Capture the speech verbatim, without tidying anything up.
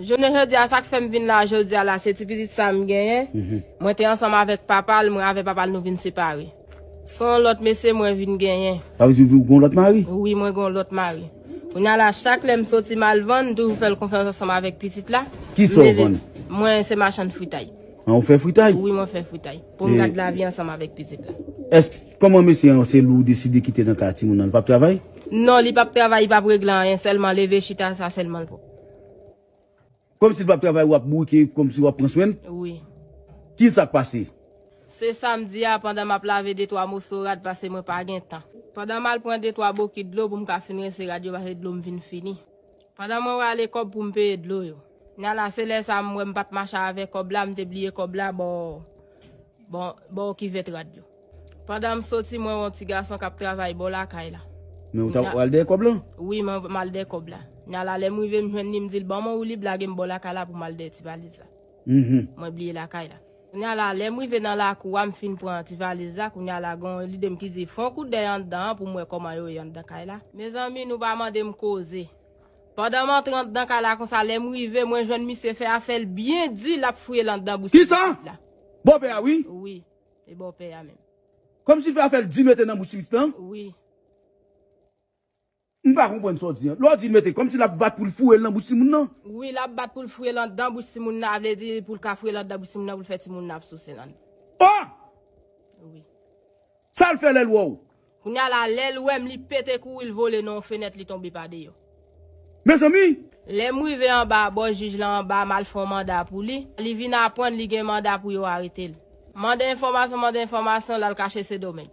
Jounen jodi a, sa k fè m vin la jodi a la, se ti pitit sa m genyen. Mwen te ansanm avèk papa l, mwen avèk papa l nou vin separe. Se yon lòt mesye mwen vin genyen. Sa vle di ou gen yon lòt mari? Wi, mwen gen yon lòt mari. Kounye a la, chak lè m soti m al vann, m toujou fè l konfyans ansanm avèk pitit la. Kisa w vann? Mwen se machann fritay. An, ou fè fritay? Wi, mwen fè fritay. Pou m gad lavi ansanm avèk pitit la. Èske, kòman mesye an, se li ou deside kite nan kay timoun nan, li p ap travay? Non, li p ap travay, li p ap regle anyen, sèlman leve chita, sa sèlman l pran. Kòmsi l p ap travay, w ap bourike, kòmsi w ap pran swen l? Wi. Kisa k pase? Se samdi a, pandan m ap lave de twa moso rad, paske mwen pa gen tan. Pandan m al pran de twa bokit dlo pou m ka fin rense rad yo, paske dlo m vin fini. Pandan mwen rale kòb pou m peye dlo yo. Kounye a la, se lè sa a m wè m pa t mache avèk kòb la, m te bliye kòb la bò, bò, bò kivèt rad yo. Pandan m soti, mwen wè yon ti gason k ap travay bò lakay la. Men ou t ap al dèyè kòb la? Wi, mwen m al dèyè kòb la. Kounye a la, lè m rive, m jwenn li, m di l, "Ban mwen woulib, lage m bò lakay la pou m al dèyè ti valiz la." Mwen bliye lakay la. Kounye a la, lè m rive nan lakou a, m fin pran ti valiz la, kounye a la, gen yon lide m ki di, "Fè yon kout dèyè anndan an pou m wè kòman yo ye anndan kay la." Mezanmi, nou pa mande m koze. Pandan m antre anndan kay la konsa, lè m rive, mwen jwenn misye fè afè l byen di, l ap fouye l anndan bouch pitit la. Kisa? Bòpè a, wi? Wi, e bòpè a menm. Kòmsi l fè afè l di mete nan bouch pitit lan? Wi. M pa konprann sa w di an. Lè w di l mete, kòmsi l ap bat pou l foure l nan bouch timoun nan? Wi, l ap bat pou l foure l anndan bouch timoun nan, vle di pou l ka foure l anndan bouch timoun nan, pou l fè timoun nan ap souse l anndan. Oh! Wi. Sa l fè lè l wè w? Kounye a la, lè l wè m, li pete kouri, l vole nan yon fenèt, li tonbe pa deyò. Mezanmi! Lè m rive anba, bò jij la anba, m al fè yon manda pou li. Li vin aprann li gen manda pou yo arete l. Mande enfòmasyon, mande enfòmasyon, l al kache Sendomeng.